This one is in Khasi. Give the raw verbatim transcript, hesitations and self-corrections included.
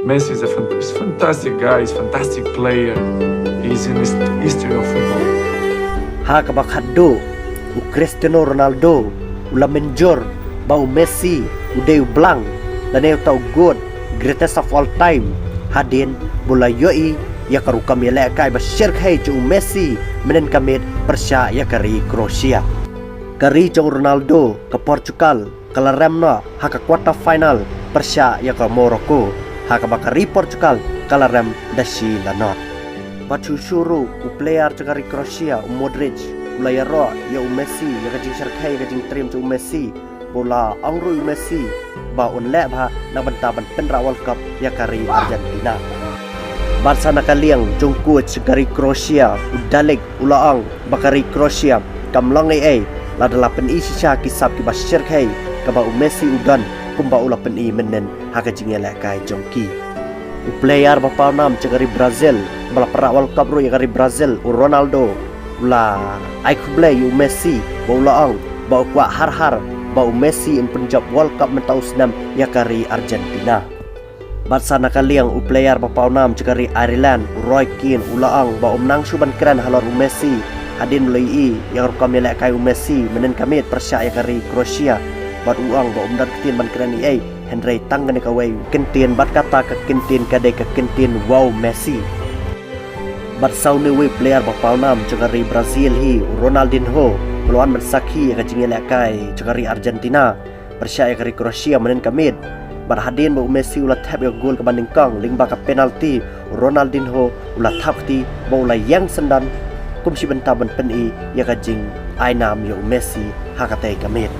Messi is a fan- is a fantastic guy, is a fantastic player. He's in his history of football. Ha kaba khatduh, u Cristiano Ronaldo u la mynjur ba u Messi u dei u blang lane uta u GOAT, greatest of all time, hadien ba u la ïohi ïa ka rukom ïalehkai ba shyrkhei jong u Messi mynhynnin ka miet pyrshah ïa ka ri Croatia. Ka ri jong u Ronaldo, ka Portugal, ka la rem noh ha ka quarter final pyrshah ïa ka Morocco, ha kaba ka ri Portugal ka la rem da shi la not. Bad shuh shuh ruh u player jong ka ri Croatia, u Modric, u la ïaroh ïa u Messi ïa ka jingshyrkhei, ïa ka jingtriem jong u Messi, ba u la ong ruh ïa u Messi ba un leh bha na ka bynta ban pynrah World Cup ïa ka ri Argentina. Bad sa na ka liang jong u coach ka ri Croatia, u De Ligt, u la ong ba ka ri Croatia kam long ei ei lada la pyni shisha ki sap kiba shyrkhei kaba u Messi u don, kumba u la pyni mynhynnin ha ka jingïalehkai jong ki. U player ba pawnam jong ka ri Brazil, ba la pynrah World Cup ruh ïa ka ri Brazil, u Ronaldo, u la ai khublei ïa u Messi, ba u la ong ba u kwah har har ba u Messi un pynjop World Cup mynta u snem ïa ka ri Argentina. Bad sa na ka liang u player ba pawnam jong ka ri Ireland, u Roy Keane, u la ong ba um nang shuh ban kren halor u Messi hadien ba u la ïohi ïa ka rukom ïalehkai u Messi mynhynnin ka miet pyrshah ïa ka ri Croatia. Bad u ong ba um don ktien ban kren ei ei, hynrei tang kane kawei u kyntien, bad kata ka kyntien ka dei ka kyntien "Wow Messi". Bad sa une uwei u player ba pawnam jong ka ri Brazil hi, u Ronaldinho, u la wan ban sakhi ïa ka jingïalehkai jong ka ri Argentina pyrshah ïa ka ri Croatia mynhynnin ka miet. Bad hadien ba u Messi u la thep ïa ka goal kaba nyngkong lyngba ka penalty, u Ronaldinho u la thap kti bad u la ïeng syndon kum shi bynta ban pyni ïa ka jingainam ïa u Messi ha katei ka miet.